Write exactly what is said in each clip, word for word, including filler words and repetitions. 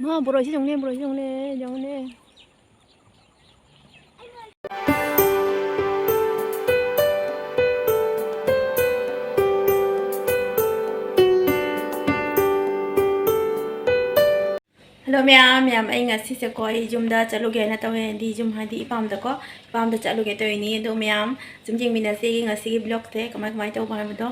ꯃꯥ ꯕꯣꯔꯣꯏꯁꯤ ꯌꯦꯡꯉꯨꯅꯦ, ꯕꯣꯔꯣꯏꯁꯤ ꯌꯦꯡꯉꯨꯅꯦ, ꯌꯦꯡꯉꯨꯅꯦ꯫ ꯍꯜꯂꯣ ꯃꯌꯥꯝ, ꯃꯌꯥꯝ, ꯑꯩ ꯉꯁꯤꯁꯦꯀꯣ, ꯑꯩ ꯌꯨꯝꯗ ꯆꯠꯂꯨꯒꯦꯅ ꯇꯧꯋꯦ, ꯍꯥꯏꯗꯤ ꯌꯨꯝ ꯍꯥꯏꯗꯤ ꯏꯄꯥꯝꯗꯀꯣ, ꯏꯄꯥꯝꯗ ꯆꯠꯂꯨꯒꯦ ꯇꯧꯔꯤꯅꯤ꯫ ꯑꯗꯣ ꯃꯌꯥꯝ ꯁꯨꯝ ꯌꯦꯡꯃꯤꯟꯅꯁꯦ ꯑꯩꯒꯤ ꯉꯁꯤꯒꯤ vlogꯁꯦ ꯀꯃꯥꯏ ꯀꯃꯥꯏ ꯇꯧꯕ ꯍꯥꯏꯕꯗꯣ꯫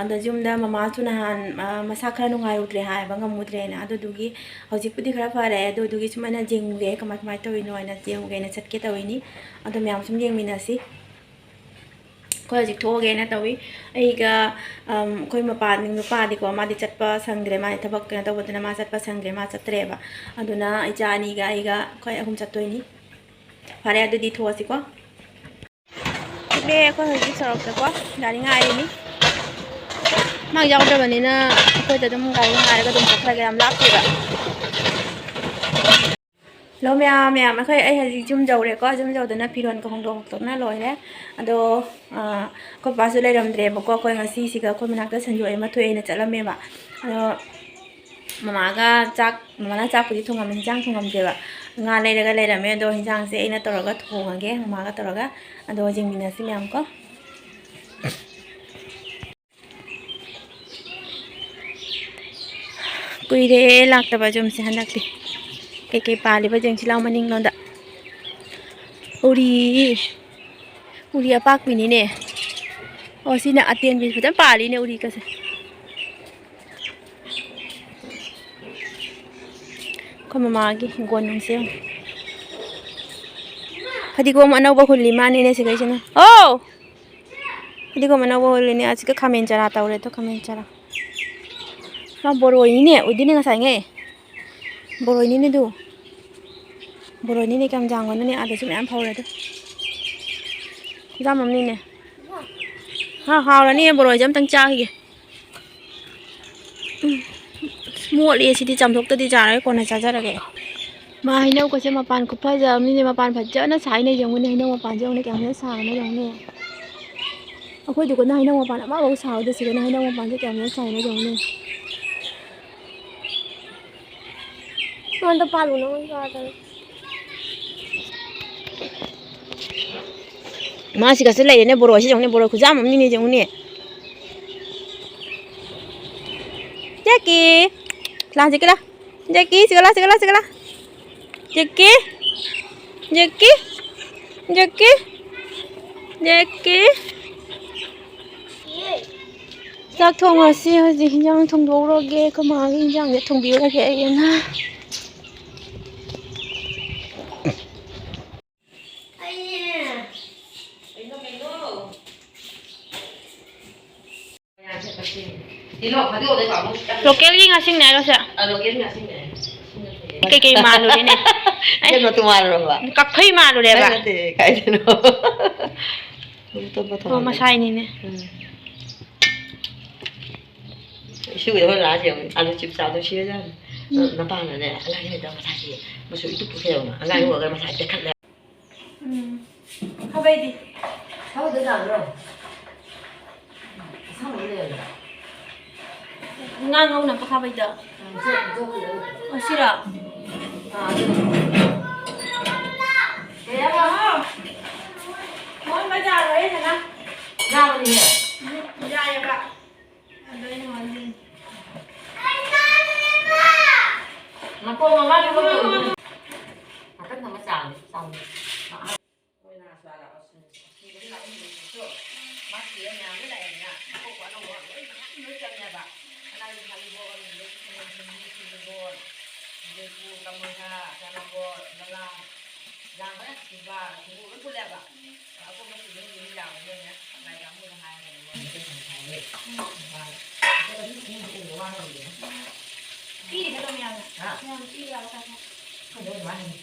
ꯑꯗꯣ ꯌꯨꯝꯗ ꯃꯃꯥꯁꯨ ꯅꯍꯥꯟ, ꯑ, ꯃꯁꯥ ꯈꯔ ꯅꯨꯡꯉꯥꯏꯔꯨꯗ꯭ꯔꯦ ꯍꯥꯏꯕ, ꯉꯝꯃꯨꯗ꯭ꯔꯦꯅ, ꯑꯗꯨꯗꯨꯒꯤ ꯍꯧꯖꯤꯛꯄꯨꯗꯤ ꯈꯔ ꯐꯔꯦ, ꯑꯗꯨꯗꯨꯒꯤ ꯁꯨꯝ ꯑꯩꯅ ꯌꯦꯡꯉꯨꯒꯦ ꯀꯃꯥꯏ ꯀꯃꯥꯏ ꯇꯧꯔꯤꯅꯣ ꯍꯥꯏꯅ ꯌꯦꯡꯉꯨꯒꯦꯅ ꯆꯠꯀꯦ ꯇꯧꯔꯤꯅꯤ꯫ ꯑꯗꯣ ꯃꯌꯥꯝ ꯁꯨꯝ ꯌꯦꯡꯃꯤꯟꯅꯁꯤ꯫ ꯑꯩꯈꯣꯏ ꯍꯧꯖꯤꯛ ꯊꯣꯛꯑꯒꯦꯅ ꯇꯧꯏ꯫ ꯑꯩꯒ, ꯑꯝ, ꯑꯩꯈꯣꯏ ꯃꯄꯥ, ꯅꯨꯄꯥꯗꯤꯀꯣ, ꯃꯥꯗꯤ ꯆꯠꯄ ꯁꯪꯗ꯭ꯔꯦ, ꯃꯥꯗꯤ ꯊꯕꯛ ꯀꯩꯅꯣ ꯇꯧꯕꯗꯨꯅ ꯃꯥ ꯆꯠꯄ ꯁꯪꯗ꯭ꯔꯦ, ꯃꯥ ꯆꯠꯇ꯭ꯔꯦꯕ꯫ ꯑꯗꯨꯅ ꯏꯆꯥ ꯑꯅꯤꯒ ꯑꯩꯒ ꯑꯩꯈꯣꯏ ꯑꯍꯨꯝ ꯆꯠꯇꯣꯏꯅꯤ꯫ ꯐꯔꯦ, ꯑꯗꯨꯗꯤ ꯊꯣꯛꯑꯁꯤꯀꯣ꯫ ꯊꯣꯛꯂꯛꯑꯦ ꯑꯩꯈꯣꯏ ꯍꯧꯖꯤꯛ ꯁꯣꯔꯣꯛꯇꯀꯣ, ꯒꯥꯔꯤ ꯉꯥꯏꯔꯤꯅꯤ꯫ ꯃꯥ ꯌꯥꯎꯗ꯭ꯔꯕꯅꯤꯅ ꯑꯩꯈꯣꯏꯗ ꯑꯗꯨꯝ ꯒꯥꯔꯤ ꯉꯥꯏꯔꯒ ꯑꯗꯨꯝ ꯆꯠꯈ꯭ꯔꯒꯦ, ꯌꯥꯝ ꯂꯥꯞꯇꯦꯕ꯫ ꯍꯜꯂꯣ ꯃꯌꯥꯝ, ꯃꯌꯥꯝ, ꯑꯩꯈꯣꯏ, ꯑꯩ ꯍꯧꯖꯤꯛ ꯌꯨꯝ ꯌꯧꯔꯦꯀꯣ꯫ ꯌꯨꯝ ꯌꯧꯗꯅ ꯐꯤꯔꯣꯟꯒ ꯍꯣꯡꯗꯣꯛ ꯍꯣꯡꯗꯣꯛꯅ ꯂꯣꯏꯔꯦ꯫ ꯑꯗꯣ, ꯑ, ꯑꯩꯈꯣꯏ ꯄꯥꯁꯨ ꯂꯩꯔꯝꯗ꯭ꯔꯦꯕꯀꯣ꯫ ꯑꯩꯈꯣꯏ ꯉꯁꯤꯁꯤꯒ ꯑꯩꯈꯣꯏ ꯃꯅꯥꯛꯇ ꯁꯟꯖꯣꯏ ꯑꯃ ꯊꯣꯛꯑꯦꯅ ꯆꯠꯂꯝꯃꯦꯕ꯫ ꯑꯗꯣ ꯃꯃꯥꯒ ꯆꯥꯛ, ꯃꯃꯥꯅ ꯆꯥꯛꯄꯨꯗꯤ ꯊꯣꯡꯉꯝꯃꯦ, ꯍꯤꯟꯖꯥꯡ ꯊꯣꯡꯉꯝꯗꯦꯕ꯫ ꯉꯥ ꯂꯩꯔꯒ ꯂꯩꯔꯝꯃꯦ꯫ ꯑꯗꯣ ꯍꯤꯟꯖꯥꯡꯁꯦ ꯑꯩꯅ ꯇꯧꯔꯒ ꯊꯣꯡꯉꯒꯦ, ꯃꯃꯥꯒ ꯇꯧꯔꯒ꯫ ꯑꯗꯣ ꯌꯦꯡꯃꯤꯟꯅꯁꯤ ꯃꯌꯥꯝ ꯀꯣ꯫ ꯀꯨꯏꯔꯦ ꯂꯥꯛꯇꯕ ꯌꯨꯝꯁꯦ ꯍꯟꯗꯛꯇꯤ꯫ ꯀꯩꯀꯩ ꯄꯥꯜꯂꯤꯕ ꯌꯦꯡꯁꯤ ꯂꯥꯎ ꯃꯅꯤꯡꯂꯣꯝꯗ꯫ ꯎꯔꯤ, ꯎꯔꯤ ꯑꯄꯥꯛꯄꯤꯅꯤꯅꯦ꯫ ꯑꯣ, ꯁꯤꯅ ꯑꯇꯦꯟꯕꯤ ꯐꯖꯅ ꯄꯥꯜꯂꯤꯅꯦ ꯎꯔꯤꯒꯁꯦ꯫ ꯑꯩꯈꯣꯏ ꯃꯃꯥꯒꯤ ꯍꯤꯡꯒꯣꯜ ꯅꯨꯡꯁꯦ ꯌꯦꯡꯉꯨ꯫ ꯐꯗꯤꯒꯣꯝ ꯑꯅꯧꯕ ꯍꯨꯜꯂꯤ ꯃꯥꯅꯤꯅꯦ ꯁꯤꯈꯩꯁꯤꯅ꯫ ꯑꯣ! ꯐꯗꯤꯒꯣꯝ ꯑꯅꯧꯕ ꯍꯨꯜꯂꯤꯅꯦ꯫ ꯑꯁꯤꯒ ꯈꯥꯃꯦꯟ ꯆꯔꯥ ꯇꯧꯔꯦ꯫ ꯑꯗꯣ ꯈꯥꯃꯦꯟ ꯆꯔꯥ꯫ ꯃꯥ ꯕꯣꯔꯣꯏꯅꯤꯅꯦ꯫ ꯎꯗꯤꯅꯦ ꯉꯁꯥꯏꯉꯩ꯫ ꯕꯣꯔꯣꯏꯅꯤꯅꯦ ꯑꯗꯨ꯫ ꯕꯣꯔꯣꯏꯅꯤꯅꯦ, ꯀꯌꯥꯝ ꯌꯥꯝꯒꯅꯨꯅꯦ꯫ ꯑꯥꯗꯁꯨ ꯃꯌꯥꯝ ꯍꯧꯔꯦ ꯑꯗꯨ꯫ ꯈꯨꯌꯥꯝ ꯑꯃꯅꯤꯅꯦ꯫ ꯍꯥ, ꯍꯥꯎꯔꯅꯤꯌꯦ, ꯕꯣꯔꯣꯏꯁꯦ ꯑꯝꯇꯪ ꯆꯥꯈꯤꯒꯦ꯫ ꯎꯝ, ꯑꯁ, ꯃꯣꯠꯂꯤ꯫ ꯁꯤꯗꯤ ꯆꯥꯝꯊꯣꯛꯇꯗꯤ ꯌꯥꯔꯣꯏ, ꯀꯣꯟꯅ ꯆꯥꯖꯔꯒꯦ꯫ ꯃꯥ ꯍꯩꯅꯧꯒꯁꯦ ꯃꯄꯥꯟ ꯈꯨꯐꯖ ꯑꯃꯅꯤꯅꯦ꯫ ꯃꯄꯥꯟ ꯐꯖꯅ ꯁꯥꯏꯅꯦ꯫ ꯌꯦꯡꯉꯨꯅꯦ, ꯍꯩꯅꯧ ꯃꯄꯥꯟꯁꯦ ꯌꯦꯡꯉꯨꯅꯦ, ꯀꯌꯥꯝ ꯐꯖꯅ ꯁꯥꯔꯒꯦ ꯌꯦꯡꯉꯨꯅꯦ꯫ ꯑꯩꯈꯣꯏ ꯗꯨꯀꯥꯟꯗ ꯍꯩꯅꯧ ꯃꯄꯥꯟ ꯑꯃꯐꯥꯎ ꯁꯥꯍꯧꯗꯦ꯫ ꯁꯤꯗꯅ ꯍꯩꯅꯧ ꯃꯄꯥꯟꯁꯦ ꯀꯌꯥꯝ ꯐꯖꯅ ꯁꯥꯏꯅꯣ ꯌꯦꯡꯉꯨꯅꯦ꯫ ꯑꯝꯇ ꯄꯥꯜꯂꯨꯅꯣ, ꯌꯥꯗꯕꯅꯦ꯫ ꯃꯥꯁꯤꯒꯁꯨ ꯂꯩꯔꯦꯅꯦ, ꯕꯣꯔꯣꯁꯤ ꯌꯦꯡꯉꯨꯅꯦ, ꯕꯣꯔꯣ ꯈꯨꯖꯥꯝ ꯑꯃꯅꯤꯅꯦ, ꯌꯦꯡꯉꯨꯅꯦ꯫ ꯖꯦꯀꯤ, ꯂꯥ, ꯖꯦꯀꯤ, ꯂꯥ꯫ ꯖꯦꯀꯤ, ꯁꯤꯒ ꯂꯥ, ꯁꯤꯒ ꯂꯥ, ꯁꯤꯒ ꯂꯥ꯫ ꯖꯦꯀꯤ, ꯖꯦꯀꯤ, ꯖꯦꯀꯤ, ꯖꯦꯀꯤ꯫ ꯆꯥꯛ ꯊꯣꯡꯉꯁꯤ ꯍꯧꯖꯤꯛ꯫ ꯍꯤꯟꯖꯥꯡ ꯊꯣꯡꯗꯣꯛꯎꯔꯒꯦ꯫ ꯑꯩꯈꯣꯏ ꯃꯥꯒꯤ ꯍꯤꯟꯖꯥꯡꯁꯦ ꯊꯣꯡꯕꯤꯔꯒꯦ ꯑꯩꯅ꯫ ꯂꯣꯀꯦꯜꯒꯤ ꯉꯥꯁꯤꯡꯅꯦ ꯍꯥꯏꯔꯣ ꯁꯦ? ꯑ, ꯂꯣꯀꯦꯜꯒꯤ ꯉꯥꯁꯤꯡꯅꯦ꯫ ꯀꯩꯀꯩ ꯃꯥꯜꯂꯨꯔꯦꯅꯦ? ꯑꯩ ꯀꯩꯅꯣ ꯇꯣꯉꯥꯜꯂꯨꯔꯕ? ꯀꯛꯐꯩ ꯃꯥꯜꯂꯨꯔꯦꯕ꯫ ꯑꯩ ꯅꯠꯇꯦ, ꯀꯥꯏꯗꯩꯅꯣ? ꯑꯇꯣꯞꯄ ꯑꯣ, ꯊꯣꯡꯉꯒꯦ꯫ ꯃꯁꯥꯏꯅꯤꯅꯦ꯫ ꯎꯝ꯫ ꯏꯁꯨꯒꯤꯗ ꯍꯣꯏ ꯂꯥꯛꯑ ꯌꯦꯡꯉꯨ꯫ ꯑꯂꯨ ꯆꯤꯞꯁ ꯆꯥꯗꯣꯏ ꯁꯤꯔꯖꯥꯠꯅꯤ꯫ ꯎꯝ꯫ ꯅꯄꯥꯅꯅꯦ, ꯑꯉꯥꯡꯒꯤ ꯃꯆꯥꯁꯤ ꯃꯆꯨ ꯏꯇꯨ ꯄꯨꯊꯦꯛꯑꯣꯅ꯫ ꯑꯉꯥꯡꯒꯤ ꯑꯣꯏꯔꯒ ꯃꯁꯥ ꯇꯦꯛꯈꯠꯂꯦ꯫ ꯎꯝ꯫ ꯈꯥꯕꯩꯗꯤ? ꯈꯥꯕꯩꯗꯣ ꯆꯥꯕ꯭ꯔꯣ? ꯑꯁꯥꯡꯕ ꯂꯩꯔꯝꯃꯦ꯫ ꯉꯥ ꯉꯧꯅꯕ ꯈꯥꯕꯩꯗꯣ? ꯎꯝ, ꯆꯣ-, ꯆꯣ-, ꯆꯣ-, ꯑꯣ, ꯁꯤꯔꯣ? ꯑꯥ, ꯑꯗꯨ꯫ ꯀꯩ ꯍꯥꯏꯕ? ꯃꯣꯏ ꯕꯖꯥꯔ ꯂꯣꯏꯔꯦꯗꯅ꯫ ꯌꯥꯕꯅꯤꯅꯦ꯫ ꯎꯝ, ꯌꯥꯏꯌꯦꯕ꯫ ꯑꯗꯣ ꯑꯩꯅ ꯍꯥꯏꯁꯤꯅꯦ꯫ ꯃꯈꯣꯡ ꯃꯉꯥ ꯊꯣꯛꯄ ꯇꯧꯔꯤꯗꯨꯅ꯫ ꯉꯥꯛꯇꯪ ꯊꯝꯃ ꯆꯥꯝꯃꯦ, ꯆꯥꯝꯃꯦ꯫ ꯃꯣꯏ ꯅꯍꯥꯟ ꯁ꯭ꯋꯥꯏꯗ ꯑꯁ ꯊꯤꯕꯒꯤ ꯂꯥꯛꯏꯅꯦ꯫ ꯃꯥ ꯊꯤꯕ ꯃꯌꯥꯝꯗꯣ ꯂꯥꯛꯑꯦꯗꯅ꯫ ꯑꯇꯣꯞꯄ ꯑꯅꯧꯕ ꯂꯣꯏ ꯃꯌꯥꯝ ꯂꯣꯏ ꯆꯪꯉꯦꯕ꯫ ꯀꯅꯥꯒꯤ ꯊꯕꯤꯕꯣꯠ, ꯑꯗꯒꯤ ꯈꯣꯡꯗ꯭ꯔꯨꯝ, ꯈꯣꯡꯗ꯭ꯔꯨꯝ, ꯈꯣꯡꯗ꯭ꯔꯨꯝ, ꯈꯣꯡꯗ꯭ꯔꯨꯝ, ꯕꯣꯠ, ꯃꯣꯏꯗꯥ, ꯆꯅꯝꯕꯣꯠ, ꯉꯔꯥꯡ ꯌꯥꯝꯕꯅ ꯊꯤꯕ, ꯊꯤꯕꯣꯠ ꯂꯣꯏ ꯄꯨꯜꯂꯦꯕ꯫ ꯑꯇꯣꯞꯄ ꯊꯤꯕ ꯃꯤꯗꯨꯗꯤ ꯌꯥꯝꯕꯅꯤꯅ ꯍꯪꯒꯥꯏ ꯀꯥꯡꯕꯨꯗ ꯍꯥꯏꯔꯒꯅꯦ ꯃꯣꯏ ꯃꯇꯦꯡ ꯄꯥꯡꯊꯥꯏꯌꯦ꯫ ꯄꯤꯔꯤꯕꯗꯣ ꯃꯌꯥꯝꯅ? ꯍꯥ? ꯃꯌꯥꯝ ꯄꯤꯔꯤꯕ ꯄꯩꯁꯥꯁꯦ? ꯈꯪꯗꯦ ꯑꯗꯨꯃꯥꯏꯅ ꯍꯪꯉꯤ꯫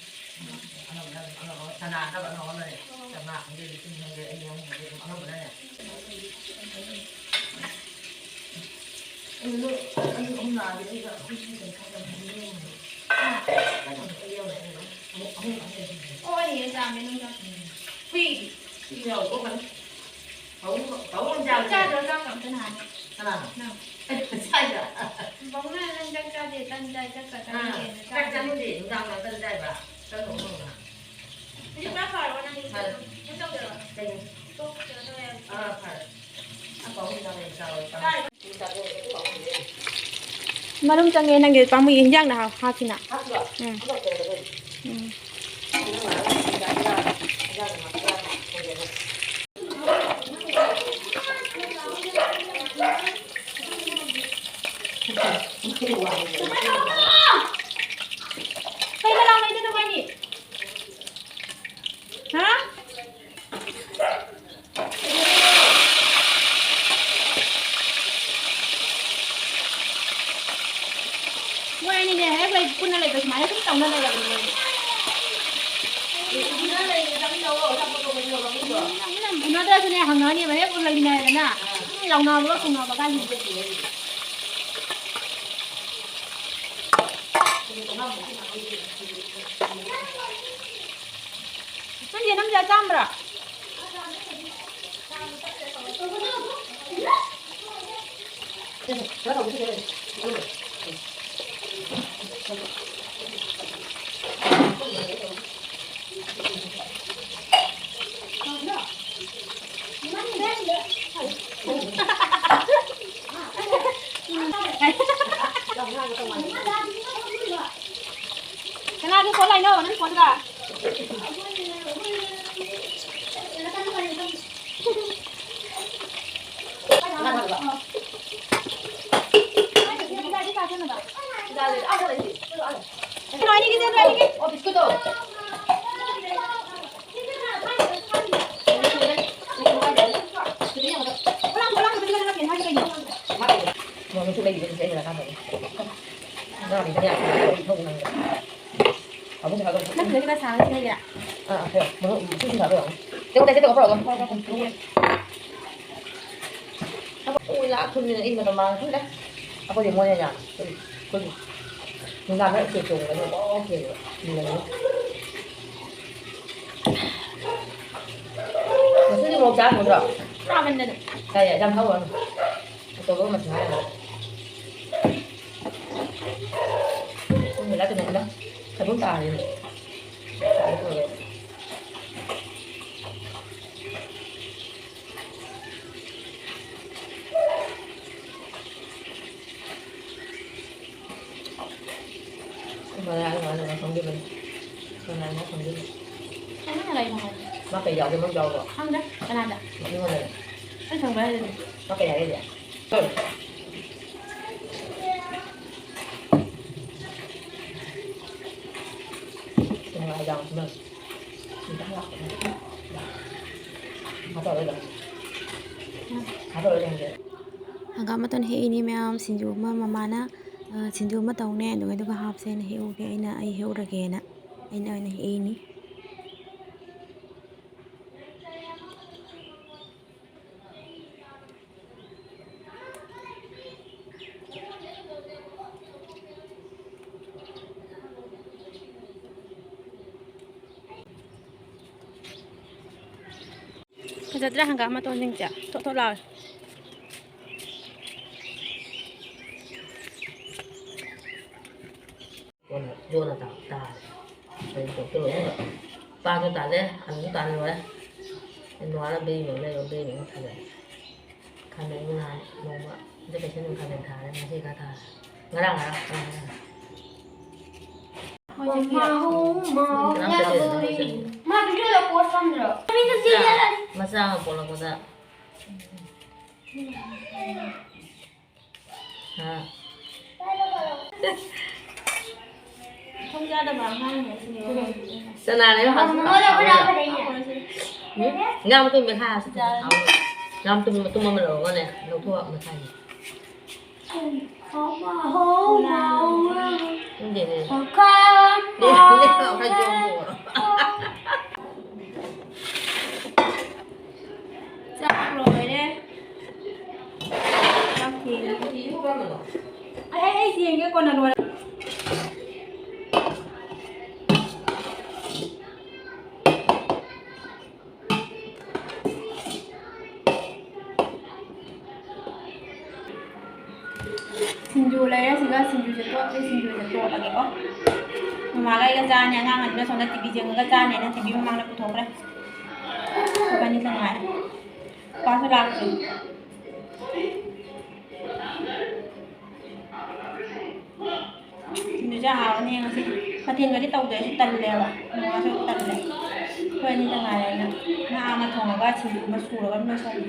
ꯑꯅꯧꯕꯅ ꯑꯗꯨꯝ ꯑꯅꯧꯕ ꯁꯅꯥ ꯅꯠꯇꯕ ꯑꯅꯧꯕ ꯑꯃꯅꯦ꯫ ꯆꯥꯝꯃꯉꯥ ꯈꯪꯗꯦ, ꯂꯤꯁꯤꯡ ꯈꯪꯗꯦ, ꯑꯅꯤ ꯑꯍꯨꯝ ꯈꯪꯗꯦ ꯑꯗꯨꯝ ꯑꯅꯧꯕꯅꯅꯦ꯫ ꯑꯗꯨ ꯑꯅꯤ ꯑꯍꯨꯝ ꯂꯥꯛꯑꯗꯤ ꯑꯩꯒ ꯑꯩꯈꯣꯏ ꯏꯆꯦ ꯀꯩꯅꯣ ꯈꯔ ꯈꯔ ꯌꯦꯡꯉꯣ꯫ ꯑꯩ ꯌꯥꯎꯔꯦ ꯑꯩ ꯑꯃꯨꯛ ꯑꯍꯨꯝ ꯈꯛꯇ ꯂꯩꯔꯦ꯫ ꯑꯣ, ꯑꯩ ꯌꯦꯟ ꯆꯥꯝꯃꯦ ꯅꯪ ꯆꯥꯝꯃꯦ꯫ ꯍꯨꯏ꯫ ꯍꯨꯏ ꯌꯥꯎꯔꯦ, ꯑꯣ ꯀꯩꯅꯣ꯫ ꯄꯥꯕꯨꯡ, ꯄꯥꯕꯨꯡ ꯆꯥꯛ ꯆꯥꯗ꯭ꯔꯣ? ꯆꯥꯛꯀ ꯑꯝꯇ ꯅꯍꯥꯟ꯫ ꯀꯅꯥꯅꯣ? ꯅꯪ꯫ ꯑꯩ ꯆꯥꯏꯗ꯫ ꯄꯥꯕꯨꯡꯅ ꯅꯪ ꯆꯥꯛ ꯆꯥꯗꯦ, ꯇꯟ ꯆꯥꯏ, ꯆꯥꯛꯀ ꯑꯥ, ꯆꯥꯅꯤꯡꯗꯦꯅ ꯆꯥꯛ ꯆꯥꯛ ꯆꯥ-, ꯅꯪꯗꯤ ꯅꯨꯡꯗꯥꯡ ꯅꯨꯡꯗꯥꯡ ꯆꯥꯏꯕ? ꯀꯔꯝꯕ ꯃꯑꯣꯡꯅꯣ? ꯍꯧꯖꯤꯛ ꯄꯨꯔꯥ ꯐꯔꯕꯣ ꯅꯪꯗꯤ? ꯐꯔꯦ꯫ ꯀꯩꯝ ꯇꯧꯗ꯭ꯔꯕ? ꯀꯩꯅꯣ? ꯇꯣꯛ, ꯀꯩꯅꯣ ꯇꯧꯋꯦ ꯍꯥꯏꯕ? ꯑꯥ, ꯐꯔꯦ꯫ ꯑꯄꯥꯎ ꯍꯤꯗꯥꯛ ꯂꯩ ꯆꯥꯎ꯫ ꯃꯔꯨꯝ ꯆꯪꯉꯦ ꯅꯪꯒꯤ ꯄꯥꯝꯃꯨꯏ ꯏꯟꯖꯥꯡꯅ ꯍꯥꯞ-, ꯍꯥꯞꯁꯤꯅ꯫ ꯍꯥꯞꯄ꯭ꯔꯣ? ꯎꯝ꯫ ꯍꯥꯞꯄꯛꯇ꯭ꯔꯦ ꯑꯗꯨꯗꯤ꯫ ꯎꯝ꯫ ꯅꯪ ꯉꯥꯏꯍꯥꯛ ꯏꯟꯖꯥꯡ, ꯏꯟꯖꯥꯡ ꯍꯥꯞꯄ꯭ꯔꯥ ꯍꯪꯒꯦꯅ꯫ ꯀꯩꯗ ꯂꯥꯎꯅꯩꯗꯣ ꯅꯕꯥꯅꯤ? ꯍꯥ? ꯃꯣꯏ ꯑꯅꯤꯅꯦ ꯍꯦꯛ ꯂꯩ-, ꯄꯨꯟꯅ ꯂꯩꯕ ꯁꯨꯃꯥꯏꯅ ꯁꯨꯝ ꯇꯧꯅ ꯂꯩꯔꯕꯅꯦ ꯃꯣꯏ ꯑꯅꯤ꯫ ꯎꯅꯗ꯭ꯔꯁꯨꯅꯦ ꯍꯪꯅꯅꯦꯕ ꯍꯦꯛ ꯂꯩꯃꯤꯟꯅꯔꯦꯗꯅ꯫ ꯁꯨꯝ ꯂꯥꯎꯅꯕꯒ ꯈꯣꯡꯅꯕꯒ ꯍꯥꯏꯁꯤꯗꯤ꯫ ꯅꯪ ꯌꯦꯅꯝꯁꯦ ꯑꯆꯥꯝꯕ꯭ꯔꯥ? ꯀꯅꯥꯒꯤ ꯐꯣꯟ ꯂꯥꯛꯏꯅꯣ? ꯅꯪ ꯐꯣꯟꯗ? ꯀꯩꯅꯣ, ꯑꯅꯤꯒꯤ ꯆꯦꯟ, ꯑꯅꯤꯒꯤ꯫ ꯃꯣꯏ ꯃꯆꯨ ꯂꯩꯔꯤꯕ ꯏꯆꯦ ꯑꯩꯅ ꯀꯥꯟꯗ꯫ ꯉꯥ ꯂꯩꯕ ꯌꯥꯗꯦ꯫ ꯊꯧꯕ ꯅꯪꯗꯦ꯫ ꯑꯃꯨꯛ ꯍꯥꯏꯔꯛꯑꯣ꯫ ꯅꯪ ꯁꯤꯗ ꯈꯔ ꯁꯥꯡꯅ ꯁꯤꯖꯤꯟꯅꯒꯦꯔꯥ? ꯑꯥ, ꯑꯥ, ꯍꯣꯏ꯫ ꯃꯔꯨꯞ, ꯃꯔꯨꯞ ꯁꯤ ꯁꯥꯕ ꯌꯥꯎꯅꯤ꯫ ꯇꯦꯡꯀꯣꯠ ꯇꯦꯛꯁꯦ ꯇꯧꯔꯣ, ꯄꯨꯔꯛꯑꯣ꯫ ꯊꯕꯛ ꯀꯨꯏ ꯂꯥꯛ ꯊꯨꯝꯃꯤꯅ ꯏꯪꯕꯗ ꯃꯥꯡ ꯊꯨꯝꯂꯦ꯫ ꯑꯩꯈꯣꯏꯗꯤ ꯃꯣꯏꯅ ꯌꯥꯝ ꯑꯩꯈꯣꯏ, ꯑꯩꯈꯣꯏꯒꯤ ꯅꯨꯡꯗꯥꯡꯗ ꯎꯆꯦꯛ ꯆꯣꯡꯕꯗꯣ ꯂꯣꯏ ꯍꯦꯜꯂꯦꯕ꯫ ꯏꯪꯕꯗꯣ꯫ ꯉꯁꯤꯗꯤ ꯃꯣꯔꯣꯛ ꯆꯥꯔꯝꯒꯗ꯭ꯔꯣ? ꯆꯥꯃꯟꯗꯅ꯫ ꯌꯥꯏ, ꯌꯥꯏ, ꯌꯥꯝ ꯍꯧꯔꯅꯨ꯫ ꯑꯆꯧꯕ ꯑꯃꯁꯨ ꯍꯥꯏꯔꯒ꯫ ꯂꯥꯛꯀꯅꯨ, ꯂꯥꯛ-, ꯊꯩꯕꯣꯡ ꯇꯥꯔꯦꯅꯦ꯫ ꯃꯌꯥꯏ ꯃꯌꯥꯏꯗ ꯈꯪꯗꯕꯅꯤ꯫ ꯃꯌꯥꯏꯗ ꯈꯪꯗꯕꯅꯤ꯫ ꯀꯃꯥꯏꯅ ꯂꯩꯅꯣ ꯍꯥꯏꯁꯦ? ꯃꯥ ꯀꯩ ꯌꯥꯎꯒꯦ, ꯃꯔꯨ ꯌꯥꯎꯕ꯭ꯔꯣ? ꯈꯪꯗꯦ꯫ ꯀꯅꯥꯗ? ꯑꯩꯉꯣꯟꯗ꯫ ꯑꯩ ꯈꯪꯕ꯭ꯔꯥ ꯍꯥꯏꯁꯦ? ꯃꯥ ꯀꯩ ꯍꯥꯏꯔꯛꯏꯁꯦ? ꯀꯩꯅꯣ ꯍꯥꯏ ꯌꯥꯎꯕꯁꯤ ꯅꯪ꯫ ꯁꯤꯗ ꯍꯥꯞꯄꯣ꯫ ꯍꯥꯞꯄꯔꯣꯏꯗ꯫ ꯍꯥꯞꯄꯔꯣꯏꯗ ꯍꯧꯖꯤꯛ꯫ ꯍꯪꯒꯥꯝ ꯃꯇꯣꯟ ꯍꯦꯛꯏꯅꯤ ꯃꯌꯥꯝ, ꯁꯤꯡꯖꯨ ꯑꯃ ꯃꯃꯥꯅ, ꯑ, ꯁꯤꯡꯖꯨ ꯑꯃ ꯇꯧꯅꯦ, ꯑꯗꯨꯒ ꯑꯗꯨꯒ ꯍꯥꯞꯁꯦꯅ ꯍꯦꯛꯎꯒꯦ, ꯑꯩꯅ, ꯑꯩ ꯍꯦꯛꯎꯔꯒꯦꯅ ꯑꯩꯅ ꯑꯣꯏꯅ ꯍꯦꯛꯏꯅꯤ꯫ ꯐꯖꯗ꯭ꯔꯥ ꯍꯪꯒꯥꯝ ꯃꯇꯣꯟꯁꯤꯡꯁꯦ? ꯊꯣꯠ ꯊꯣꯠ ꯂꯥꯎꯋꯦ꯫ ꯌꯣꯟꯅ ꯇꯥ-, ꯇꯥꯔꯦ꯫ ꯀꯔꯤ ꯇꯧꯗꯣꯏꯅꯣ? ꯄꯥꯟꯁꯨ ꯇꯥꯜꯂꯦ, ꯑꯂꯨꯁꯨ ꯇꯥꯜꯂꯦ ꯂꯣꯏꯔꯦ꯫ ꯅꯣꯡꯉꯥꯜꯂ ꯕꯦꯔꯤ ꯃꯣꯔꯣꯛ ꯂꯩꯔꯨꯔ ꯕꯦꯔꯤ ꯃꯣꯔꯣꯛ ꯊꯥꯖꯜꯂꯦ꯫ ꯈꯥꯃꯦꯟ ꯅꯍꯥꯟ ꯅꯣꯡꯃ ꯏꯆꯦ ꯀꯩꯊꯦꯜꯗ ꯈꯥꯃꯦꯟ ꯊꯥꯔꯦ, ꯉꯁꯤ ꯈꯔ ꯊꯥꯔꯦ꯫ ꯉꯔꯥꯡ, ꯉꯔꯥꯡ, ꯉꯔꯥꯡ꯫ ꯃꯣꯏꯁꯦ ꯀꯌꯥ? ꯃꯥ video ꯗ post ꯊꯝꯗ꯭ꯔꯣ? ꯃꯆꯥ, ꯃꯆꯥ ꯑꯃ ꯄꯣꯛꯂꯛꯄꯗ꯫ ꯍꯥ꯫ ꯃꯊꯣꯡ ꯆꯥꯗꯕ ꯑꯉꯥꯡꯅꯦ ꯁꯤꯅꯦꯕ꯫ ꯆꯅꯥꯅꯦ ꯍꯥꯞꯄ꯫ ꯃꯉꯣꯟꯗ ꯑꯩꯈꯣꯏꯅ ꯐꯖꯩꯅꯦ꯫ ꯎꯝ? ꯉꯥ ꯃꯇꯨꯝ ꯃꯦꯠꯈꯥꯏ ꯍꯥꯞꯁꯤ꯫ ꯉꯥ ꯃꯇꯨꯝ ꯃꯇꯨꯝ ꯑꯃ ꯂꯧꯔꯒꯅꯦ, ꯂꯧꯊꯣꯛꯑ ꯃꯦꯠꯈꯥꯏꯁꯦ꯫ ꯈꯪꯗꯦꯅꯦ꯫ ꯆꯥꯛ ꯂꯣꯏꯔꯦ꯫ ꯆꯥꯛ ꯊꯦꯡꯉꯦ꯫ ꯑꯩ, ꯑꯩ, ꯑꯩ ꯊꯦꯡꯉꯦ, ꯀꯣꯟꯅ ꯂꯣꯏꯔꯦ꯫ ꯁꯤꯡꯖꯨ ꯂꯩꯔꯦ, ꯁꯤꯒ ꯁꯤꯡꯖꯨꯁꯦ ꯇꯣꯠꯂꯦ, ꯁꯤꯡꯖꯨꯁꯦ ꯇꯣꯠꯂꯦ꯫ ꯀꯣ꯫ ꯃꯃꯥꯒ ꯑꯩꯒ ꯆꯥꯔꯅꯤ, ꯑꯉꯥꯡ ꯑꯅꯤꯅ ꯁꯣꯝꯗ ꯇꯤꯚꯤ ꯌꯦꯡꯉꯒ ꯆꯥꯔꯅꯤ ꯍꯥꯏꯅ ꯇꯤꯚꯤ ꯃꯃꯥꯡꯗ ꯄꯨꯊꯣꯛꯈ꯭ꯔꯦ꯫ ꯑꯩꯈꯣꯏꯕꯥꯅꯤꯇ ꯉꯥꯏꯔꯦ꯫ ꯄꯥꯁꯨ ꯂꯥꯛꯇ꯭ꯔꯤ꯫ ꯁꯤꯡꯖꯨꯁꯦ ꯍꯥꯎꯔꯅꯤ ꯉꯁꯤ꯫ ꯃꯊꯦꯜꯒꯗꯤ ꯇꯧꯗꯦ, ꯑꯩꯁꯨ ꯇꯜꯂꯦꯕ꯫ ꯃꯃꯥꯁꯨ ꯇꯜꯂꯦ꯫ ꯑꯩꯈꯣꯏ ꯑꯅꯤꯇ ꯉꯥꯏꯔꯦ ꯑꯩꯅ ꯉꯥ ꯑꯃ ꯊꯣꯡꯉꯒ ꯁꯤꯡꯖꯨ ꯑꯃ ꯁꯨꯔꯒ ꯑꯗꯨꯝ ꯂꯣꯏꯁꯜꯂꯦ꯫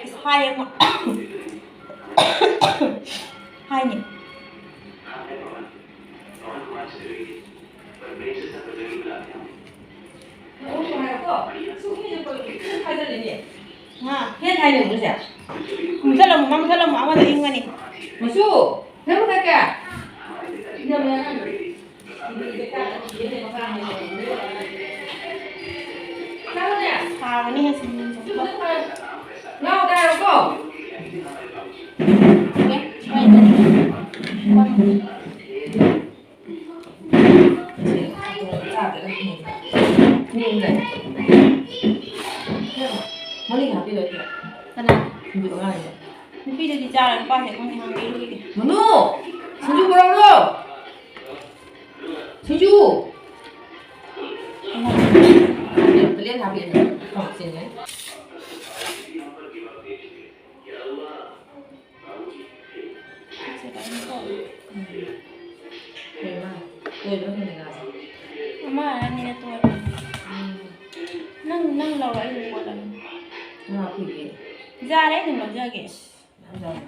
ꯏꯁ, ꯍꯥꯏꯌꯦ ꯑꯃꯨꯛ꯫ ꯍꯥꯏꯅꯦ꯫ ꯍꯥ? ꯐꯦꯟ ꯊꯥꯏꯅꯦ ꯍꯧꯖꯤꯛꯁꯦ꯫ ꯃꯨꯊꯠꯂꯝꯃꯣ, ꯃꯥ ꯃꯨꯊꯠꯂꯝꯃꯣ, ꯑꯃꯗꯣ ꯏꯪꯒꯅꯤ꯫ ꯃꯆꯨ, ꯐꯦꯟ ꯃꯨꯊꯠꯀꯦ꯫ ꯁꯥꯕꯅꯤ ꯉꯁꯤ꯫ ꯂꯥꯎ ꯇꯥꯔꯕꯣ? ꯃꯅꯤꯡ ꯍꯥꯞꯄꯤꯔꯣꯏꯗ꯭ꯔꯣ? ꯀꯅꯥ? ꯁꯤꯡꯖꯨ ꯑꯉꯥꯡꯒꯤꯗꯣ꯫ ꯅꯨꯄꯤꯗꯨꯗꯤ ꯆꯥꯔꯣꯏ, ꯅꯨꯄꯥꯁꯦ ꯑꯩꯈꯣꯏꯅ ꯍꯪꯕꯤꯔꯨꯈꯤꯒꯦ꯫ ꯃꯅꯨ! ꯁꯤꯡꯖꯨ ꯄꯨꯔꯛꯎꯔꯣ? ꯁꯤꯡꯖꯨ! ꯄ꯭ꯂꯦꯠ ꯍꯥꯞꯄꯤꯔꯣ? ꯀꯥꯎ ꯆꯦꯟꯒ꯭ꯔꯦ꯫ ꯀꯩꯅꯣ? ꯇꯣꯏꯕ꯭ꯔꯥ ꯈꯪꯗꯦ ꯉꯥꯁꯦ꯫ ꯑꯃ ꯑꯅꯤꯅ ꯇꯣꯏꯕꯅꯦ꯫ ꯎꯝ꯫ ꯅꯪ, ꯅꯪ ꯂꯧꯔꯣ, ꯑꯩ ꯑꯗꯨꯝ ꯀꯣꯠꯂꯒꯦ꯫ ꯉꯥ ꯐꯨꯏꯌꯦ꯫ ꯌꯥꯔꯦ, ꯑꯩ ꯑꯗꯨꯝ ꯂꯧꯖꯒꯦ꯫ ꯃꯌꯥꯝ ꯌꯥꯎꯔꯦ꯫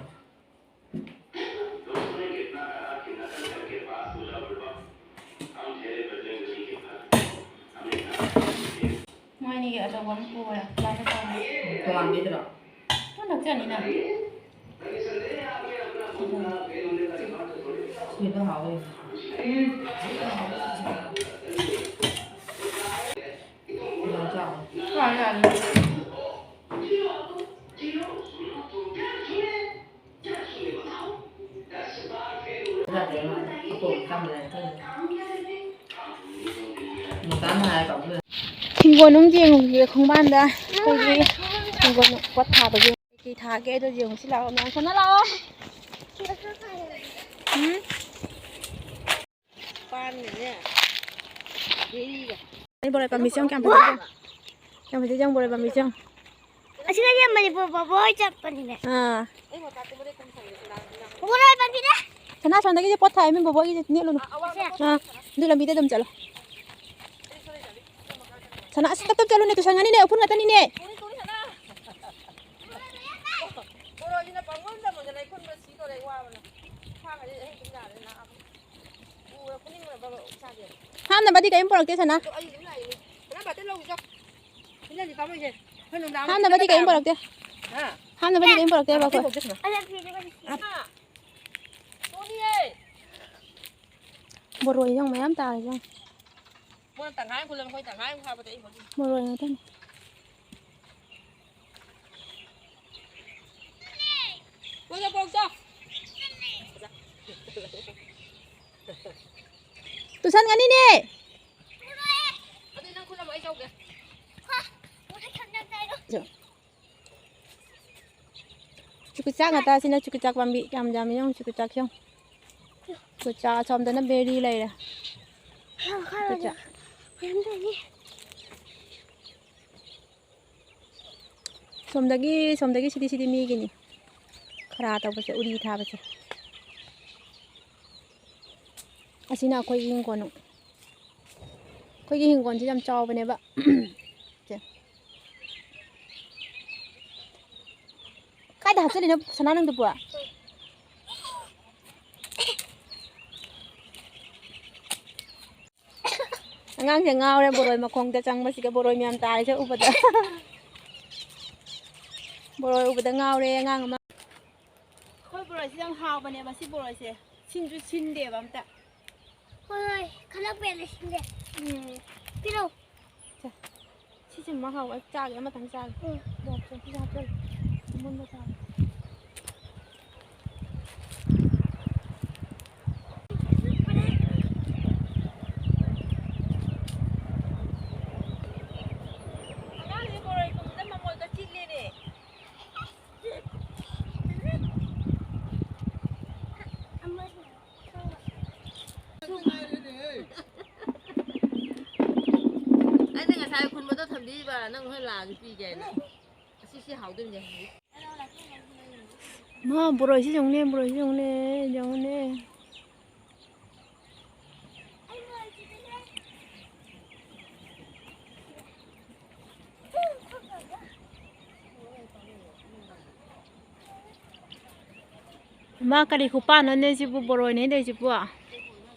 ꯃꯣꯏ ꯑꯅꯤꯒꯤ ꯑꯆꯧꯕ ꯑꯃ ꯄꯨꯈ꯭ꯔꯦ꯫ ꯂꯥꯏꯅ ꯇꯧꯔꯦ꯫ ꯇꯣꯉꯥꯟꯕꯤꯗꯨꯔꯣ? ꯄꯨꯟꯅ ꯆꯠꯅꯤꯅ꯫ ꯁꯤꯗ ꯍꯥꯎꯋꯦ꯫ ꯌꯥꯔꯦ, ꯌꯥꯔꯦ꯫ ꯍꯤꯡꯒꯣꯜ ꯑꯃ ꯌꯦꯡꯉꯨꯒꯦ ꯈꯣꯡꯕꯥꯟꯗ꯫ ꯑꯩꯈꯣꯏꯒꯤ ꯍꯤꯡꯒꯣꯜ ꯄꯣꯠ ꯊꯥꯕꯒꯤ꯫ ꯀꯩ ꯊꯥꯒꯦ ꯑꯗꯣ ꯌꯦꯡꯉꯨꯁꯤ ꯂꯥꯛꯑꯣ꯫ ꯃꯌꯥꯝ ꯁꯣꯝꯗ ꯂꯥꯛꯑꯣ꯫ ꯎꯝ? ꯄꯥꯟꯒꯅꯦ꯫ ꯕꯣꯔꯣꯏ ꯄꯥꯝꯕꯤꯁꯦ ꯌꯦꯡꯉꯨ, ꯀꯌꯥꯝ ꯐꯖꯩ ꯌꯦꯡꯉꯨ꯫ ꯀꯌꯥꯝ ꯐꯖꯩ ꯌꯦꯡꯉꯨ, ꯕꯣꯔꯣꯏ ꯄꯥꯝꯕꯤꯁꯦ ꯌꯦꯡꯉꯨ꯫ ꯑꯁꯤꯒꯗꯤ ꯃꯅꯤꯄꯨꯔ ꯕꯣꯕꯣꯏ ꯆꯠꯄꯅꯤꯅꯦ꯫ ꯑꯥ꯫ ꯕꯣꯕꯣꯏ ꯄꯥꯝꯕꯤꯗ꯫ ꯁꯅꯥ, ꯁꯣꯝꯗꯒꯤꯁꯦ ꯄꯣꯠ ꯊꯥꯏ, ꯃꯤ ꯕꯣꯕꯣꯏꯒꯤꯁꯦ ꯅꯦꯠꯂꯨꯅꯨ꯫ ꯑꯥ, ꯑꯗꯨ ꯂꯝꯕꯤꯗ ꯑꯗꯨꯝ ꯆꯠꯂꯣ꯫ ꯁꯅꯥ, ꯑꯁ, ꯇꯞ ꯇꯞ ꯆꯠꯂꯨꯅꯦ, ꯇꯨꯁꯟꯒꯅꯤꯅꯦ, ꯎꯐꯨꯟ ꯉꯥꯛꯇꯅꯤꯅꯦ꯫ ꯕꯣꯔꯣꯏꯁꯤꯅ ꯄꯪꯃꯨꯟꯗ ꯃꯨꯟꯖꯜꯂꯛꯏ, ꯈꯨꯟꯕ ꯁꯤꯗꯣꯔꯦ, ꯑꯩ ꯋꯥꯕꯅ꯫ ꯏꯁꯥꯒꯁꯦ ꯑꯍꯤꯡ ꯇꯨꯝ ꯌꯥꯗ꯭ꯔꯦ, ꯅꯥꯕꯅ꯫ ꯎꯔ ꯐꯨꯅꯤꯡꯕꯅ ꯕꯕ ꯏꯁꯥꯁꯦ꯫ ꯍꯥꯞꯅꯕꯗꯤ ꯀꯔꯤꯝ ꯄꯨꯔꯛꯇꯦ, ꯁꯅꯥ꯫ ꯑꯗꯣ ꯑꯩ ꯑꯗꯨꯝ ꯂꯥꯛꯏꯅꯦ꯫ ꯁꯅꯥ ꯕꯥꯇꯤꯜ ꯂꯧꯈꯤꯁꯣ꯫ ꯁꯤꯅꯗꯤ ꯄꯥꯝꯃꯣꯏꯁꯦ꯫ ꯑꯩꯈꯣꯏ ꯅꯨꯡꯗꯥꯡ ꯍꯥꯞꯅꯕꯗꯤ ꯀꯔꯤꯝ ꯄꯨꯔꯛꯇꯦ꯫ ꯍꯥ? ꯍꯥꯞꯅꯕꯗꯤ ꯀꯔꯤꯝ ꯄꯨꯔꯛꯇꯦꯕ ꯑꯩꯈꯣꯏ꯫ ꯑꯗ ꯐꯤꯗꯤ ꯀꯔꯤ? ꯍꯥ? ꯇꯣꯅꯤꯌꯦ꯫ ꯕꯣꯔꯣꯏ ꯌꯦꯡꯉꯨ, ꯃꯌꯥꯝ ꯇꯥꯔꯦ ꯌꯦꯡꯉꯨ꯫ ꯃꯣꯏꯅ ꯇꯪꯈꯥꯏ ꯑꯃ ꯈꯨꯜꯂꯝ, ꯑꯩꯈꯣꯏ ꯇꯪꯈꯥꯏ ꯑꯃ ꯍꯥꯞꯄꯗ ꯑꯩ ꯍꯧꯖꯤꯛ꯫ ꯃꯔꯣꯏ ꯉꯥꯛꯇꯅꯤ꯫ ꯀꯣꯏꯗ ꯄꯣꯛꯆꯧ꯫ ꯇꯨꯁꯟꯒꯅꯤꯅꯦ꯫ ꯑꯗꯨ ꯅꯪ ꯈꯨꯜꯂꯝꯃꯣ, ꯑꯩ ꯆꯧꯒꯦ꯫ ꯆꯨꯀꯨꯆꯥꯛ ꯉꯥꯛꯇ, ꯑꯁꯤꯅ ꯆꯨꯀꯨꯆꯥꯛ ꯄꯥꯝꯕꯤ ꯀꯌꯥꯝ ꯌꯥꯝꯃꯤ ꯌꯦꯡꯉꯨ, ꯆꯨꯀꯨꯆꯥꯛꯁꯦ ꯌꯦꯡꯉꯨ꯫ ꯆꯨꯀꯨꯆꯥꯛ ꯑꯁꯣꯝꯗꯅ ꯕꯦꯔꯤ ꯂꯩꯔꯦ꯫ ꯆꯨꯀꯨꯆꯥꯛ꯫ ꯃꯌꯥꯝ ꯂꯩꯔꯤ꯫ ꯁꯣꯝꯗꯒꯤ, ꯁꯣꯝꯗꯒꯤ ꯁꯤꯗꯤ, ꯁꯤꯗꯤ ꯃꯤꯒꯤꯅꯤ꯫ ꯈꯔꯥ ꯇꯧꯕꯁꯦ, ꯎꯔꯤ ꯊꯥꯕꯁꯦ꯫ ꯑꯁꯤꯅ ꯑꯩꯈꯣꯏꯒꯤ ꯍꯤꯡꯒꯣꯜ꯫ ꯑꯩꯈꯣꯏꯒꯤ ꯍꯤꯡꯒꯣꯜꯁꯤ ꯌꯥꯝ ꯆꯥꯎꯕꯅꯦꯕ꯫ ꯁꯦ꯫ ꯀꯥꯏꯗ ꯍꯥꯞꯆꯜꯂꯤꯅꯣ ꯁꯅꯥ ꯅꯪꯗꯨꯕꯣ? ꯑꯉꯥꯡꯁꯦ ꯉꯥꯎꯔꯦ, ꯕꯣꯔꯣꯏ ꯃꯈꯣꯡꯗ ꯆꯪꯕꯁꯤꯒ, ꯕꯣꯔꯣꯏ ꯃꯌꯥꯝ ꯇꯥꯔꯤꯁꯦ ꯎꯕꯗ꯫ ꯕꯣꯔꯣꯏ ꯎꯕꯗ ꯉꯥꯎꯔꯦ ꯑꯉꯥꯡ ꯑꯃ꯫ ꯑꯩꯈꯣꯏ ꯕꯣꯔꯣꯏꯁꯦ ꯌꯥꯝ ꯍꯥꯎꯕꯅꯦꯕ, ꯁꯤ ꯕꯣꯔꯣꯏꯁꯦ꯫ ꯁꯤꯟꯁꯨ ꯁꯤꯟꯗꯦꯕ ꯑꯝꯇ꯫ ꯍꯣꯏ, ꯍꯣꯏ, ꯈꯜꯂꯛꯄ ꯌꯥꯗꯦ, ꯁꯤꯟꯗꯦ꯫ ꯎꯝ꯫ ꯄꯤꯔꯛꯑꯣ꯫ ꯁꯦ, ꯁꯤꯁꯦ ꯃꯍꯥꯎ ꯑꯩ ꯆꯥꯒꯦ, ꯑꯃꯇꯪ ꯆꯥꯒꯦ꯫ ꯎꯝ꯫ ꯃꯣꯔꯣꯛꯁꯦ ꯑꯝꯇ ꯍꯥꯞꯆꯜꯂꯨ꯫ ꯑꯃꯨꯟꯕ ꯆꯥꯒꯦ꯫ ꯑꯩꯅ ꯉꯁꯥꯏ ꯈꯨꯟꯕꯗꯣ ꯊꯝꯕꯤꯕ, ꯅꯪ ꯍꯣꯔꯦꯟ ꯂꯥꯛꯑꯁꯨ ꯄꯤꯒꯦ ꯍꯥꯏꯅ꯫ ꯑꯁꯤ ꯁꯤ ꯍꯥꯎꯗꯣꯏꯅꯦ꯫ ꯃꯥ ꯕꯣꯔꯣꯏꯁꯤ ꯌꯦꯡꯉꯨꯅꯦ, ꯕꯣꯔꯣꯏꯁꯤ ꯌꯦꯡꯉꯨꯅꯦ, ꯌꯦꯡꯉꯨꯅꯦ꯫ ꯏꯃꯥ, ꯀꯔꯤ ꯈꯨꯄꯥꯟꯅꯣꯅꯦ ꯁꯤꯕꯨ, ꯕꯣꯔꯣꯏꯅꯦ ꯂꯩꯁꯤꯕꯨ?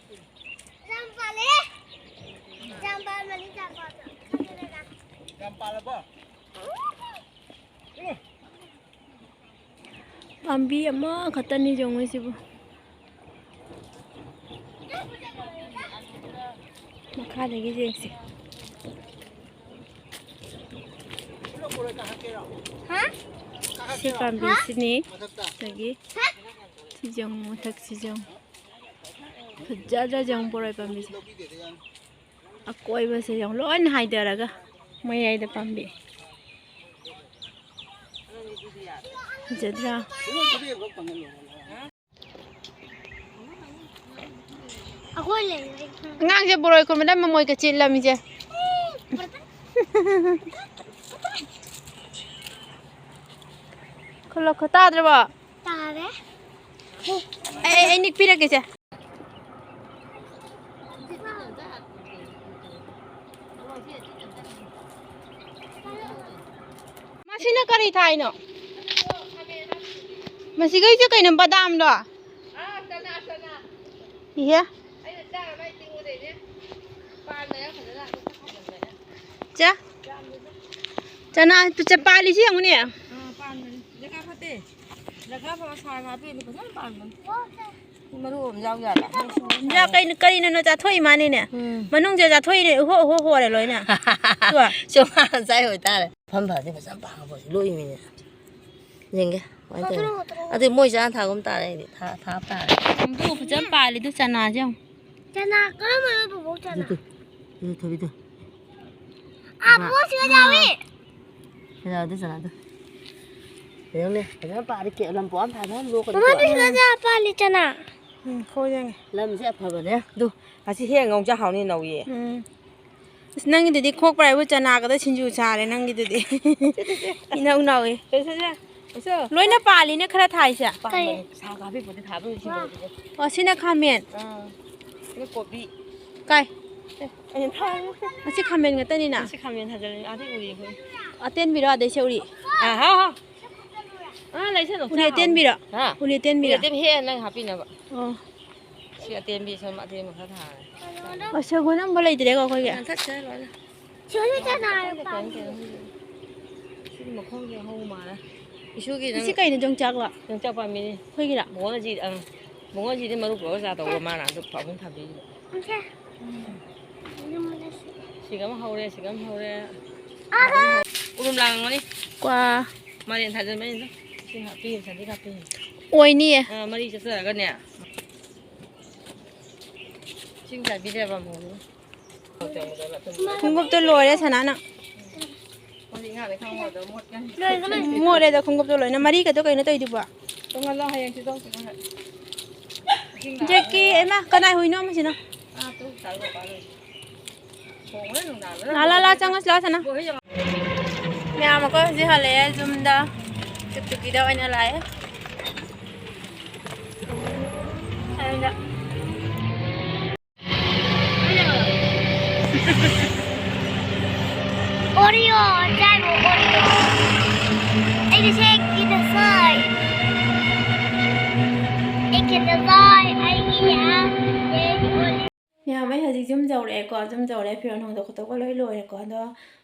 ꯌꯥꯝ ꯄꯥꯜꯂꯦ꯫ ꯌꯥꯝ ꯄꯥꯜꯂꯦ, ꯌꯥꯝ ꯄꯥꯜꯂꯦ꯫ ꯌꯥꯝ ꯄꯥꯜꯂꯕꯣ? ꯄꯥꯝꯕꯤ ꯑꯃꯈꯛꯇꯅꯤ ꯌꯦꯡꯉꯨ ꯁꯤꯕꯨ꯫ ꯃꯈꯥꯗꯒꯤ ꯌꯦꯡꯁꯤ꯫ ꯍꯥ? ꯁꯤ ꯄꯥꯝꯕꯤꯁꯤꯅꯤ꯫ ꯑꯗꯒꯤ ꯁꯤ ꯌꯦꯡꯉꯨ, ꯃꯊꯛꯁꯤ ꯌꯦꯡꯉꯨ꯫ ꯐꯖꯗ꯭ꯔꯥ ꯌꯦꯡꯉꯨ ꯕꯣꯔꯣꯏ ꯄꯥꯝꯕꯤꯁꯦ꯫ ꯑꯀꯣꯏꯕꯁꯦ ꯌꯦꯡꯉꯨ, ꯂꯣꯏꯅ ꯍꯥꯏꯊꯔꯒ ꯃꯌꯥꯏꯗ ꯄꯥꯝꯕꯤ꯫ ꯐꯖꯗ꯭ꯔꯥ? ꯑꯉꯥꯡꯁꯦ ꯕꯣꯔꯣꯏ ꯈꯨꯟꯕꯗ ꯃꯃꯣꯏꯒ ꯆꯦꯜꯂꯝꯃꯤꯁꯦ꯫ ꯈꯨꯜꯂꯣ, ꯈꯨ-, ꯇꯥꯗ꯭ꯔꯕꯣ? ꯇꯥꯔꯦ꯫ ꯑꯩ, ꯑꯩ, ꯑꯩ ꯅꯤꯛꯄꯤꯔꯒꯦꯁꯦ꯫ ꯃꯁꯤꯅ ꯀꯔꯤ ꯊꯥꯏꯅꯣ? ꯃꯁꯤꯈꯩꯁꯦ ꯀꯩꯅꯣ, ꯕꯗꯥꯝꯂꯣ? ꯏꯍꯦ꯫ ꯆꯥ꯫ ꯆꯅꯥ, ꯆ-, ꯄꯥꯜꯂꯤꯁꯤ ꯌꯦꯡꯉꯨꯅꯦ꯫ ꯑꯥ, ꯄꯥꯟꯕꯅꯤ꯫ ꯖꯒꯥ ꯐꯠꯇꯦ꯫ ꯖꯒꯥ ꯐꯕ ꯁꯥꯔ ꯍꯥꯞꯄꯦꯅꯦ, ꯐꯖꯅ ꯄꯥꯟꯕꯅꯤ꯫ ꯃꯔꯨ ꯑꯃ ꯌꯥꯎ ꯌꯥꯜꯂꯦ꯫ ꯌꯥ-, ꯀꯩꯅꯣ, ꯀꯔꯤꯅꯣ ꯆꯥꯊꯣꯛꯏ ꯃꯥꯅꯤꯅꯦ? ꯎꯝ꯫ ꯃꯅꯨꯡꯁꯦ ꯆꯥꯊꯣꯛꯏꯅꯦ, ꯏꯍꯣ, ꯏꯍꯣ ꯍꯣꯔꯦ ꯂꯣꯏꯅ꯫ ꯇꯨ꯫ ꯆꯣꯡꯉꯥ ꯆꯥꯏ ꯑꯣꯏꯇꯥꯔꯦ꯫ ꯐꯝ ꯐꯗꯤ ꯐꯖꯅ ꯄꯥꯡꯉꯕ ꯂꯣꯛꯏꯃꯤꯅꯦ꯫ ꯌꯦꯡꯒꯦ꯫ ꯀꯃꯥꯏꯅ ꯇꯧꯔꯤꯅꯣ? ꯉꯧꯊꯣꯛꯑꯣ, ꯉꯧꯊꯣꯛꯑꯣ꯫ ꯑꯗꯨ ꯃꯣꯏ ꯆꯥꯅ ꯊꯥꯒꯨꯝ ꯇꯥꯔꯦ ꯑꯩꯗꯤ꯫ ꯊꯥ-, ꯊꯥꯕ ꯇꯥꯔꯦ꯫ ꯑꯗꯨ ꯐꯖꯅ ꯄꯥꯜꯂꯤꯗꯨ ꯆꯅꯥꯁꯦ ꯌꯦꯡꯉꯨ꯫ ꯆꯅꯥ ꯀꯔꯝꯕꯅꯣ ꯕꯣꯕꯣꯛ ꯆꯅꯥ? ꯑꯗꯨꯗꯨ, ꯑꯗꯨ ꯊꯕꯤꯗꯨ꯫ ꯑꯥ, ꯕꯣꯕꯣꯛ ꯁꯤꯗ ꯌꯥꯎꯏ꯫ ꯆꯅꯥꯗꯨ, ꯆꯅꯥꯗꯨ꯫ ꯌꯦꯡꯉꯨꯅꯦ, ꯐꯖꯅ ꯄꯥꯜꯂꯤ꯫ ꯀꯦ-, ꯂꯝ ꯄꯣꯛꯑꯝ ꯊꯥꯗ ꯂꯣꯛꯀꯗꯤ ꯃꯃꯥ, ꯄꯣꯛꯑꯝ꯫ ꯁꯤꯗ ꯄꯥꯜꯂꯤ ꯆꯅꯥ꯫ ꯎꯝ, ꯈꯣꯏ ꯌꯦꯡꯉꯦ꯫ ꯂꯝꯁꯦ ꯑꯐꯕꯅꯦ꯫ ꯑꯗꯨ, ꯑꯁꯤ ꯍꯦꯛ ꯉꯧꯖ ꯍꯥꯎꯅꯤ ꯅꯧꯌꯦ꯫ ꯎꯝ꯫ ꯑꯁ, ꯅꯪꯒꯤꯗꯨꯗꯤ ꯈꯣꯛꯄ꯭ꯔꯥ ꯍꯥꯏꯕꯨ ꯆꯅꯥꯒꯗ ꯁꯤꯡꯖꯨ ꯆꯥꯔꯦ ꯅꯪꯒꯤꯗꯨꯗꯤ꯫ ꯏꯅꯧ ꯅꯧꯏ꯫ ꯁꯦ, ꯁꯦ, ꯁꯦ꯫ ꯂꯣꯏꯁ꯫ ꯂꯣꯏꯅ ꯄꯥꯜꯂꯤꯅꯦ ꯈꯔ ꯊꯥꯏꯁꯦ꯫ ꯄꯥꯟꯕꯅꯦ꯫ ꯁꯥ ꯀꯥꯕꯤꯄꯣꯠꯇꯤ ꯊꯥꯕ ꯂꯣꯏꯁꯤꯜꯂꯦ꯫ ꯑꯣ, ꯁꯤꯅ ꯈꯥꯃꯦꯟ꯫ ꯑꯥ꯫ ꯁꯤꯅ ꯀꯣꯕꯤ꯫ ꯀꯥꯏ꯫ ꯑꯦ, ꯑꯩꯅ ꯊꯥꯕ ꯅꯠꯇꯦ꯫ ꯑꯁꯤ ꯈꯥꯃꯦꯟ ꯉꯥꯛꯇꯅꯤꯅ꯫ ꯑꯁꯤ ꯈꯥꯃꯦꯟ ꯊꯥꯖꯤꯜꯂꯦ꯫ ꯑꯥꯗꯩ ꯎꯔꯤ ꯑꯩꯈꯣꯏ꯫ ꯑꯇꯦꯟꯕꯤꯔꯣ ꯑꯗꯩ ꯁꯦ ꯎꯔꯤ? ꯑꯥ, ꯍꯥꯎ, ꯍꯥꯎ꯫ ꯑꯥ, ꯂꯩꯁꯅꯨ, ꯎꯔꯤ ꯆꯥ ꯍꯥꯎꯅꯤ꯫ ꯑꯇꯦꯟꯕꯤꯔꯣ? ꯍꯥ? ꯎꯔꯤ ꯑꯇꯦꯟꯕꯤꯔꯣ? ꯎꯔꯤ ꯑꯇꯦꯟꯕꯤ ꯍꯦꯛꯑꯦ ꯅꯪ ꯍꯥꯞꯄꯤꯅꯕ꯫ ꯑꯣ꯫ ꯁꯤ ꯑꯇꯦꯟꯕꯤ ꯁꯨꯝ ꯑꯇꯦꯟꯕ ꯈꯔ ꯊꯥꯔꯦ꯫ ꯑꯣ, ꯁꯒꯣꯜ ꯑꯃꯐꯥꯎ ꯂꯩꯇ꯭ꯔꯦꯀꯣ ꯑꯩꯈꯣꯏꯒꯤ? ꯌꯥꯟꯊꯠꯈ꯭ꯔꯦ ꯂꯣꯏꯅ꯫ ꯁꯤꯗꯤ ꯃꯈꯣꯡꯁꯦ ꯍꯧ ꯃꯥꯜꯂꯦ꯫ ꯏꯁꯨꯒꯤ ꯅꯪ ꯁꯤ ꯀꯩꯅꯣ, ꯌꯣꯡꯆꯥꯛꯂꯣ? ꯌꯣꯡꯆꯥꯛ ꯄꯥꯝꯕꯤꯅꯤ꯫ ꯑꯩꯈꯣꯏꯒꯤꯔꯣ? ꯕꯨꯡꯉꯣꯁꯤ, ꯑꯪ꯫ ꯕꯨꯡꯉꯣꯁꯤꯗꯤ ꯃꯔꯨ ꯄꯨꯔꯒ ꯆꯥ ꯇꯧꯕ ꯃꯥꯅ ꯑꯗꯨ ꯄꯥꯕꯨꯡ ꯊꯥꯕꯤꯔꯤꯕ꯫ ꯁꯤꯒ ꯑꯃ ꯍꯧꯔꯦ, ꯁꯤꯒ ꯑꯃ ꯍꯧꯔꯦ꯫ ꯎꯔꯨꯝ ꯂꯥꯡꯉꯝꯒꯅꯤ꯫ ꯀ꯭ꯋꯥ꯫ ꯃꯥꯏꯔꯦꯟ ꯊꯥꯖꯤꯟꯕꯩꯅꯤꯗ꯫ ꯏꯁꯤꯡ ꯍꯥꯞꯄꯤ, ꯁꯟꯗꯤ ꯍꯥꯞꯄꯤ꯫ ꯑꯣꯏꯅꯤꯌꯦ꯫ ꯑꯥ, ꯃꯔꯤ ꯆꯠꯆꯔꯒꯅꯦ꯫ ꯏꯁꯤꯡ ꯆꯥꯏꯕꯤꯗꯦꯕ ꯑꯃꯨꯛ꯫ ꯈꯣꯡꯎꯞꯇꯣ ꯂꯣꯏꯔꯦ ꯁꯅꯥꯅ꯫ ꯃꯣꯠꯂꯦꯗ ꯈꯣꯡꯎꯞꯇꯣ ꯂꯣꯏꯅ꯫ ꯃꯔꯤꯒꯗꯣ ꯀꯩꯅꯣ ꯇꯧꯔꯤꯗꯨꯕꯣ? ꯇꯣꯡꯍꯜꯂꯣ, ꯍꯌꯦꯡ ꯁꯤꯗꯣ꯫ ꯖꯦꯛꯀꯤ, ꯏꯃꯥ, ꯀꯅꯥꯏ ꯍꯨꯏꯅꯣ ꯑꯃꯁꯤꯅ? ꯂꯥ, ꯂꯥ, ꯂꯥ, ꯆꯪꯉꯁꯤ ꯂꯥ, ꯁꯅꯥ꯫ ꯃꯌꯥꯝ ꯑꯩꯈꯣꯏ ꯍꯧꯖꯤꯛ ꯍꯜꯂꯛꯑꯦ ꯌꯨꯝꯗ꯫ ꯇꯨꯛꯇꯨꯀꯤꯗ ꯑꯣꯏꯅ ꯂꯥꯛꯑꯦ꯫ ꯑꯗꯨꯗ ꯑꯣꯔꯤꯑꯣ ꯆꯥꯏꯕ ꯑꯣꯔꯤꯑꯣ꯫ ꯑꯩꯒꯤꯁꯦ ꯀꯤꯗ ꯁꯥꯏ꯫ ꯑꯩ ꯀꯤꯗ ꯁꯥꯏ꯫ ꯑꯩꯒꯤ ꯌꯥꯝ ꯃꯌꯥꯝ, ꯑꯩ ꯍꯧꯖꯤꯛ ꯌꯨꯝ ꯌꯧꯔꯛꯑꯦꯀꯣ꯫ ꯌꯨꯝ ꯌꯧꯔꯛꯑꯦ, ꯐꯤꯔꯣꯜ ꯍꯣꯡꯗꯣꯛ ꯈꯣꯠꯇꯣꯛꯄ ꯂꯣꯏ ꯂꯣꯏꯔꯦꯀꯣ꯫ ꯑꯗꯣ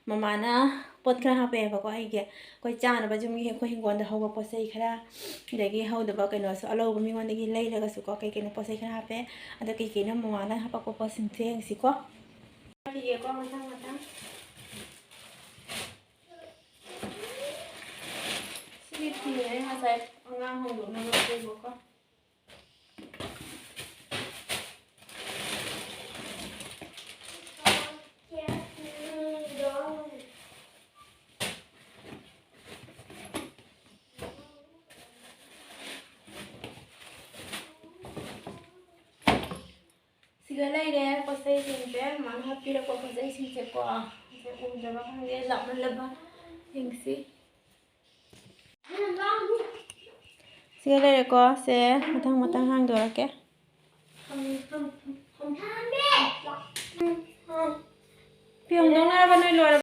ꯃꯃꯥꯅ ꯄꯣꯠ ꯈꯔ ꯍꯥꯞꯄꯛꯑꯦꯕꯀꯣ ꯑꯩꯒꯤ꯫ ꯑꯩꯈꯣꯏ ꯆꯥꯅꯕ ꯌꯨꯝꯒꯤ ꯑꯩꯈꯣꯏ ꯍꯤꯡꯒꯣꯜꯗ ꯍꯧꯕ ꯄꯣꯠ ꯆꯩ ꯈꯔ, ꯑꯗꯒꯤ ꯍꯧꯗꯕ ꯀꯩꯅꯣꯁꯨ, ꯑꯂꯧꯕ ꯃꯤꯉꯣꯟꯗꯒꯤ ꯂꯩꯔꯒꯁꯨꯀꯣ, ꯀꯩ ꯀꯩꯅꯣ ꯄꯣꯠ ꯆꯩ ꯈꯔ ꯍꯥꯞꯄꯦ꯫ ꯑꯗꯣ ꯀꯩ ꯀꯩꯅꯣ ꯃꯃꯥꯅ ꯍꯥꯞꯄꯛꯄ ꯄꯣꯠꯁꯤꯡꯁꯦ ꯌꯦꯡꯁꯤꯀꯣ꯫ ꯍꯥꯞꯄꯤꯒꯦꯀꯣ ꯃꯊꯪ ꯃꯊꯪ꯫ ꯁꯤꯒꯤ ꯐꯤꯅꯦ ꯑꯩ ꯉꯁꯥꯏ ꯑꯉꯥꯡ ꯍꯣꯡꯗꯣꯛꯅꯕ ꯄꯨꯕꯀꯣ꯫ ꯁꯤꯒ ꯂꯩꯔꯦ ꯄꯣꯠ ꯄꯣꯠꯆꯩꯁꯤꯡꯁꯦ ꯃꯥꯅ ꯍꯥꯞꯄꯤꯔꯛꯄ ꯄꯣꯠꯆꯩꯁꯤꯡꯁꯦꯀꯣ, ꯁꯦ ꯎꯗ꯭ꯔꯕ ꯈꯪꯗꯦ, ꯂꯥꯞꯃꯜꯂꯕ꯫ ꯌꯦꯡꯁꯤ꯫ ꯁꯤꯒ ꯂꯩꯔꯦꯀꯣ꯫ ꯁꯦ ꯃꯊꯪ ꯃꯊꯪ ꯍꯥꯡꯗꯣꯔꯛꯀꯦ꯫ ꯐꯤ ꯍꯣꯡꯗꯣꯛꯅꯔꯕ, ꯅꯣꯏ ꯂꯣꯏꯔꯕ?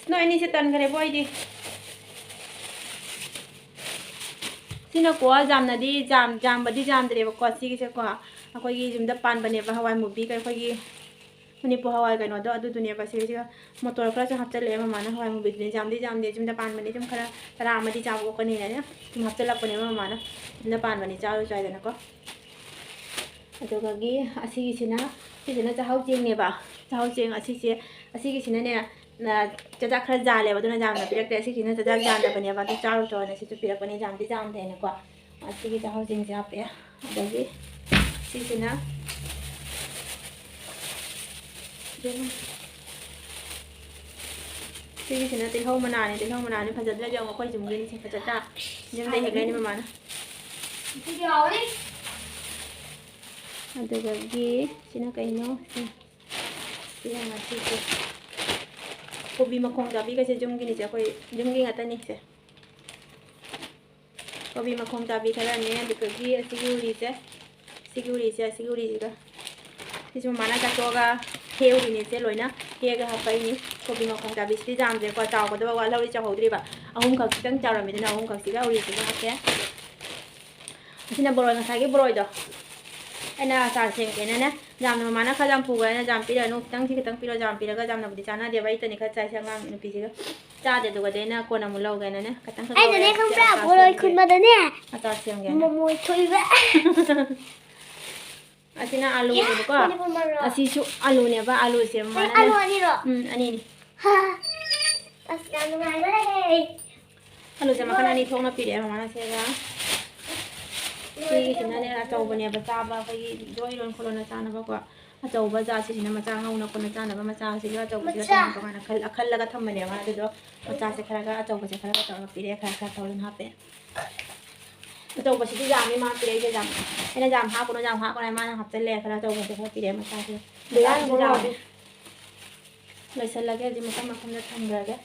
ꯅꯣꯏ ꯑꯅꯤꯁꯦ ꯇꯟꯈ꯭ꯔꯦꯕꯣ ꯑꯩꯗꯤ꯫ ꯁꯤꯅꯀꯣ ꯌꯥꯝꯅꯗꯤ ꯌꯥꯝ-, ꯌꯥꯝꯕꯗꯤ ꯌꯥꯝꯗ꯭ꯔꯦꯕꯀꯣ꯫ ꯁꯤꯒꯤꯁꯦꯀꯣ ꯑꯩꯈꯣꯏꯒꯤ ꯌꯨꯝꯗ ꯄꯥꯟꯕꯅꯦꯕ, ꯍꯋꯥꯏ ꯃꯨꯕꯤ, ꯑꯩꯈꯣꯏꯒꯤ ꯃꯅꯤꯄꯨꯔ ꯍꯋꯥꯏ ꯀꯩꯅꯣꯗꯣ ꯑꯗꯨꯗꯨꯅꯦꯕ꯫ ꯁꯤꯒ ꯃꯣꯇꯣꯔ ꯈꯔꯁꯨ ꯍꯥꯞꯆꯜꯂꯛꯑꯦ ꯃꯃꯥꯅ꯫ ꯍꯋꯥꯏ ꯃꯨꯕꯤꯗꯨꯅꯦ, ꯌꯥꯝꯗꯤ ꯌꯥꯝꯗꯦ, ꯌꯨꯝꯗ ꯄꯥꯟꯕꯅꯦ꯫ ꯁꯨꯝ ꯈꯔ ꯇꯔꯥ ꯑꯃꯗꯤ ꯆꯥꯕ ꯑꯣꯛꯀꯅꯤꯅꯅꯦ ꯁꯨꯝ ꯍꯥꯞꯆꯜꯂꯛꯄꯅꯦꯕ ꯃꯃꯥꯅ꯫ ꯌꯨꯝꯗ ꯄꯥꯟꯕꯅꯦ, ꯆꯥꯔꯣꯏ ꯆꯥꯏꯗꯅꯀꯣ꯫ ꯑꯗꯨꯒꯒꯤ ꯑꯁꯤꯒꯤꯁꯤꯅ, ꯁꯤꯁꯤꯅ ꯆꯥꯛꯍꯥꯎ ꯆꯦꯡꯅꯦꯕ꯫ ꯆꯥꯛꯍꯥꯎ ꯆꯦꯡ ꯑꯁꯤꯁꯦ, ꯑꯁꯤꯒꯤꯁꯤꯅꯅꯦ, ꯅ-, ꯆꯥꯛ ꯈꯔ ꯖꯥꯜꯂꯦꯕ, ꯑꯗꯨꯅ ꯌꯥꯝꯅ ꯄꯤꯔꯛꯇ꯭ꯔꯦ꯫ ꯑꯁꯤꯒꯤꯁꯤꯅ ꯆꯥꯛ ꯖꯥꯟꯗꯕꯅꯦꯕ, ꯑꯗꯨ ꯆꯥꯔꯨꯆꯣꯅ ꯁꯤꯁꯨ ꯄꯤꯔꯛꯄꯅꯦ, ꯌꯥꯝꯗꯤ ꯌꯥꯝꯗꯦꯅꯀꯣ꯫ ꯑꯁꯤꯒꯤ ꯆꯥꯛꯍꯥꯎ ꯆꯦꯡꯁꯦ ꯍꯥꯞꯄꯛꯑꯦ꯫ ꯑꯗꯒꯤ ꯁꯤꯁꯤꯅ, ꯁꯤꯒꯤꯁꯤꯅ ꯇꯤꯜꯍꯧ ꯃꯅꯥꯅꯦ, ꯇꯤꯜꯍꯧ ꯃꯅꯥꯅꯦ꯫ ꯐꯖꯗ꯭ꯔꯗꯤ ꯌꯦꯡꯉꯣ, ꯑꯩꯈꯣꯏ ꯌꯨꯝꯒꯤꯅꯤꯁꯦ꯫ ꯐꯖꯗ꯭ꯔꯥ? ꯌꯨꯝꯗ ꯍꯦꯛꯂꯛꯏꯅꯦ ꯃꯃꯥꯅ꯫ ꯑꯗꯨꯗꯒꯤ ꯁꯤꯅ ꯀꯩꯅꯣ? ꯁꯤ, ꯁꯤꯅ ꯉꯁꯤꯁꯦ ꯀꯣꯕꯤ ꯃꯈꯣꯡ ꯆꯥꯕꯤꯒꯁꯦ ꯌꯨꯝꯒꯤꯅꯤꯁꯦ, ꯑꯩꯈꯣꯏ ꯌꯨꯝꯒꯤ ꯉꯥꯛꯇꯅꯤꯁꯦ꯫ ꯀꯣꯕꯤ ꯃꯈꯣꯡ ꯆꯥꯕꯤ ꯈꯔꯅꯦ, ꯑꯗꯨꯗꯒꯤ ꯑꯁꯤꯒꯤ ꯎꯔꯤꯁꯦ, ꯁꯤꯒꯤ ꯎꯔꯤꯁꯦ, ꯑꯁꯤꯒꯤ ꯎꯔꯤꯁꯤꯒ꯫ ꯁꯤꯁꯨ ꯃꯃꯥꯅ ꯆꯥꯊꯣꯛꯑꯒ ꯍꯦꯛꯎꯔꯤꯅꯤ ꯏꯆꯦ, ꯂꯣꯏꯅ ꯍꯦꯛꯑꯒ ꯍꯥꯞꯄꯛꯏꯅꯤ꯫ ꯀꯣꯕꯤ ꯃꯈꯣꯡ ꯆꯥꯕꯤꯁꯤꯗꯤ ꯌꯥꯝꯗ꯭ꯔꯦꯀꯣ, ꯆꯥꯎꯒꯗꯕ ꯋꯥꯠꯍꯧꯔꯤ, ꯆꯥꯎꯍꯧꯗ꯭ꯔꯤꯕ꯫ ꯑꯍꯨꯝꯈꯛ ꯈꯤꯇꯪ ꯆꯥꯎꯔꯝꯃꯤꯗꯅ, ꯑꯍꯨꯝꯈꯛꯁꯤꯒ ꯎꯔꯤꯁꯤꯒ ꯍꯥꯞꯄꯦ꯫ ꯑꯁꯤꯅ ꯕꯣꯔꯣꯏ, ꯉꯁꯥꯏꯒꯤ ꯕꯣꯔꯣꯏꯗꯣ ꯑꯩꯅ ꯑꯆꯥꯔ ꯁꯦꯝꯒꯦꯅꯅꯦ, ꯌꯥꯝꯅ ꯃꯃꯥꯅ ꯈꯔ ꯌꯥꯝ ꯄꯨꯈ꯭ꯔꯦ, ꯑꯩꯅ ꯌꯥꯝ ꯄꯤꯔꯛꯑꯅꯨ, ꯈꯤꯇꯪꯁꯤ ꯈꯤꯇꯪ ꯄꯤꯔꯣ, ꯌꯥꯝ ꯄꯤꯔꯒ ꯌꯥꯝꯅꯕꯨꯗꯤ ꯆꯥꯟꯅꯗꯦꯕ, ꯑꯩꯇꯅꯤ ꯈꯔ ꯆꯥꯏꯁꯦ ꯑꯉꯥꯡ ꯅꯨꯄꯤꯁꯤꯒ꯫ ꯆꯥꯗꯦ, ꯑꯗꯨꯒꯗꯤ ꯑꯩꯅ ꯀꯣꯟꯅ ꯑꯃꯨꯛ ꯂꯧꯒꯦꯅꯅꯦ, ꯈꯤꯇꯪ ꯈꯛ ꯑꯩꯅꯅꯦ ꯂꯧꯔꯦ, ꯈꯪꯕ꯭ꯔꯥ? ꯑꯆꯥꯔ ꯕꯣꯔꯣꯏ ꯁꯦꯝꯒꯦ꯫ ꯈꯨꯟꯕꯗꯅꯦ ꯑꯆꯥꯔ ꯁꯦꯝꯒꯦꯅ꯫ ꯃꯣꯃꯣꯏ ꯊꯣꯛꯏꯕ꯫ ꯑꯁꯤꯅ ꯑꯂꯨꯅꯦꯕꯀꯣ꯫ ꯃꯅꯤꯄꯨꯔ ꯃꯔꯣꯛ꯫ ꯑꯁꯤꯁꯨ ꯑꯂꯨꯅꯦꯕ, ꯑꯂꯨꯁꯦ ꯃꯃꯥꯅ ꯑꯂꯨ ꯑꯅꯤꯔꯣ? ꯎꯝ, ꯑꯅꯤꯅꯤ꯫ ꯍꯥ꯫ ꯑꯁ, ꯌꯥꯝ ꯅꯨꯡꯉꯥꯏꯕ ꯂꯩꯔꯦ꯫ ꯑꯂꯨꯁꯦ ꯃꯈꯜ ꯑꯅꯤ ꯊꯣꯛꯅ ꯄꯤꯔꯛꯑꯦ ꯃꯃꯥꯅ ꯁꯤꯒ꯫ ꯁꯤꯒꯤꯁꯤꯅꯅꯦ ꯑꯆꯧꯕꯅꯦꯕ, ꯆꯥꯕ ꯑꯩꯈꯣꯏꯒꯤ ꯂꯣꯏ ꯂꯣꯟ ꯈꯣꯠꯂꯣꯅ ꯆꯥꯅꯕꯀꯣ꯫ ꯑꯆꯧꯕ ꯖꯥꯠꯁꯤꯁꯤꯅ ꯃꯆꯥ ꯉꯧꯅ ꯈꯣꯠꯅ ꯆꯥꯅꯕ, ꯃꯆꯥꯁꯤꯒ ꯑꯆꯧꯕꯁꯤꯒ ꯃꯆꯥ꯫ ꯇꯣꯉꯥꯟ ꯇꯣꯉꯥꯟꯅ ꯈꯜ-, ꯈꯜꯂꯒ ꯊꯝꯕꯅꯦꯕ꯫ ꯑꯗꯨꯗꯣ ꯃꯆꯥꯁꯦ ꯈꯔꯒ ꯑꯆꯧꯕꯁꯦ ꯈꯔꯒ ꯇꯧꯔꯒ ꯄꯤꯔꯛꯑꯦ, ꯈꯔ ꯈꯔ ꯇꯧꯔꯒ ꯍꯥꯞꯄꯦ꯫ ꯑꯆꯧꯕꯁꯤꯗꯤ ꯌꯥꯝꯃꯤ ꯃꯥ ꯄꯤꯔꯛꯏꯁꯦ ꯌꯥꯝ꯫ ꯑꯩꯅ ꯌꯥꯝ ꯍꯥꯞꯀꯅꯨ, ꯌꯥꯝ ꯍꯥꯞꯀꯅꯨ ꯍꯥꯏ ꯃꯥꯅ ꯍꯥꯞꯆꯜꯂꯦ꯫ ꯈꯔ ꯑꯆꯧꯕꯁꯦ ꯈꯔ ꯄꯤꯔꯛꯑꯦ ꯃꯆꯥꯁꯦ꯫ ꯕꯦꯔꯥꯅꯤ ꯃꯆꯥꯁꯤꯁꯨ ꯌꯥꯝꯃꯤ꯫ ꯂꯣꯏꯁꯜꯂꯒꯦ ꯍꯧꯖꯤꯛ ꯃꯐꯝ ꯃꯐꯝꯗ ꯊꯝꯈ꯭ꯔꯒꯦ꯫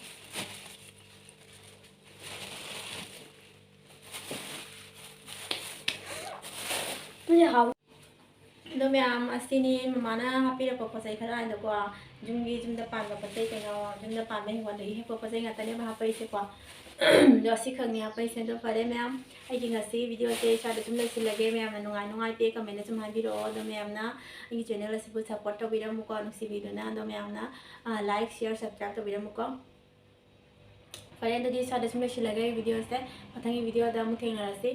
ꯑꯗꯨꯗꯤ ꯍꯥꯎ꯫ ꯑꯗꯣ ꯃꯌꯥꯝ, ꯑꯁꯤꯅꯤ ꯃꯃꯥꯅ ꯍꯥꯞꯄꯤꯔꯛꯄ ꯄꯣꯠ ꯆꯩ ꯈꯔ ꯍꯥꯏꯗꯣꯀꯣ꯫ ꯌꯨꯝꯒꯤ, ꯌꯨꯝꯗ ꯄꯥꯟꯕ ꯄꯣꯠ ꯆꯩ ꯀꯩꯅꯣ, ꯌꯨꯝꯗ ꯄꯥꯟꯕ ꯍꯤꯡꯒꯣꯜꯗꯒꯤ ꯍꯦꯛꯄ ꯄꯣꯠ ꯆꯩ ꯉꯥꯛꯇꯅꯦꯕ ꯍꯥꯞꯄꯛꯏꯁꯦꯀꯣ꯫ ꯑꯗꯣ ꯑꯁꯤꯈꯛꯅꯤ ꯍꯥꯞꯄꯛꯏꯁꯦ꯫ ꯑꯗꯣ ꯐꯔꯦ ꯃꯌꯥꯝ, ꯑꯩꯒꯤ ꯉꯁꯤ video ꯁꯦ ꯁ꯭ꯋꯥꯏꯗ ꯁꯨꯝ ꯂꯣꯏꯁꯤꯜꯂꯒꯦ꯫ ꯃꯌꯥꯝꯅ ꯅꯨꯡꯉꯥꯏ ꯅꯨꯡꯉꯥꯏꯇꯦ comment ꯁꯨꯝ ꯍꯥꯏꯕꯤꯔꯛꯑꯣ꯫ ꯑꯗꯣ ꯃꯌꯥꯝꯅ ꯑꯩꯒꯤ channel ꯑꯁꯤꯕꯨ support ꯇꯧꯕꯤꯔꯝꯃꯨꯀꯣ, ꯅꯨꯡꯁꯤꯕꯤꯗꯨꯅ꯫ ꯑꯗꯣ ꯃꯌꯥꯝꯅ, ꯑ, like, share, subscribe ꯇꯧꯕꯤꯔꯝꯃꯨꯀꯣ꯫ ꯐꯔꯦ, ꯑꯗꯨꯗꯤ ꯁ꯭ꯋꯥꯏꯗ ꯁꯨꯝ ꯂꯣꯏꯁꯤꯜꯂꯒꯦ video ꯁꯦ꯫ ꯃꯊꯪꯒꯤ video ꯗ ꯑꯃꯨꯛ ꯊꯦꯡꯅꯔꯁꯤ꯫